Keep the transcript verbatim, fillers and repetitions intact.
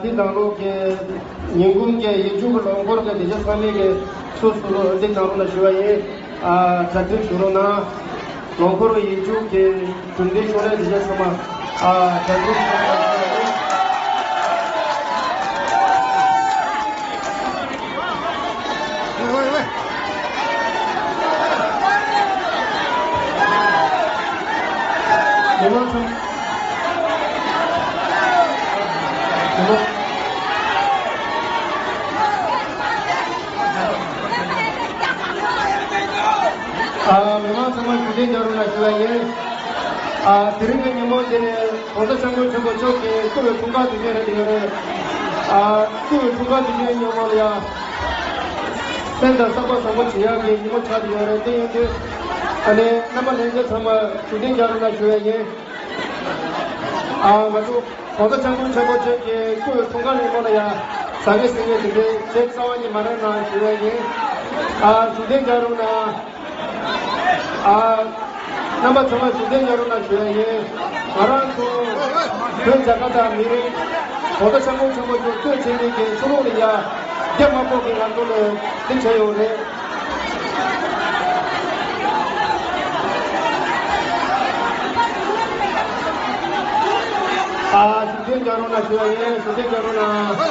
འདི་ནང་ལོགས་ཀྱི་ཉིན་གུང་གི་ཡིག་རྒྱུགས་ཀྱི་ལོ་འཁོར་གྱི་དེ་ཚོ་ཚང་མས་ཀྱི་སོ་སོ་ལོ་འདི་ནང་ལོགས་ལ་ཞུ་བ་ཡིན། ཨ་གྲ་སྒྲིག་ཞུ་རོགས་གནང་། ལོ་འཁོར་ཡིག་རྒྱུགས་ཀྱི་གྲུབ་འབྲས་ཤོག་ལྷེ་དེ་ཚོ་ཚང་མ་ཨ་གྲ་སྒྲིག་ཞུ་རོགས་གནང་། མི་མང་ཚང་། མི་མང་། ཨ་མི་མང་ཚང་མ་བཞུགས་གདན་འཇགས་རོགས་གནང་ཞུ་བ་ཡིན། ཨ་དེ་རིང་གི་ཉིན་མོ་འདི་ནི་༸གོང་ས་༸སྐྱབས་མགོན་ཆེན་པོ་མཆོག་གི་སྐུ་འོས་འཁྲུངས་སྐར་དུས་ཆེན་རེད་ཡོད་རེད། ཨ་སྐུ་འོས་འཁྲུངས་སྐར་དུས་ཆེན་ཉིན་མོ་ལ་ཡ། སེམས་དང་བསགས་པ་བཟང་པོ་བྱེད་ཡག་གི་ཉིན་མོ་ཆགས་ཀྱི་ཡོད་རེད། དེ་ཡིན་དུས་ཨ་ནི་རྣམ་པ་ལྷན་རྒྱས་ཚང་མ་བཞུགས་གདན་འཇགས་རོགས་གནང་ཞུ་བ་ཡིན། ཨ་ང་ཚོ་༸གོང་ས་༸སྐྱབས་མགོན་ཆེན་པོ་མཆོག་གི་སྐུ་འོས་འཁྲུངས་སྐར་ཉིན་མོ་ལ་ཡ་ཟ་མཁན་ཟིང་མཁན་དེ་འདྲའི་བྱེད་རྩ་བ་ཉིད་མ་རེད་གནང་ཞུ་བ་ཡིན། ཨ་བཞུགས་གདན་འཇགས་རོགས་གནང་། ཨ་རྣམ་པ་ཚང་མ་བཞུགས་གདན་འཇགས་རོགས་གནང་ཞུ་བ་ཡིན། ང་རང་ཚོ་བོད་མཇལ་ཁ་དང་མི་རིགས་༸གོང་ས་༸སྐྱབས་མགོན་ཆེན་པོ་མཆོག་སྐུ་ཚེ་རིང་གི་ཆོས་ལུགས་ལ་ཡ་རྒྱ་དམར་པོ་གི་ང་ཚོ་ལ་འདི་བྱས་ཡོད་རེད། ཨ་བཞུགས་གདན་འཇགས་རོགས་གནང་ཞུ་བ་ཡིན། བཞུགས་གདན་འཇགས་རོགས་གནང་།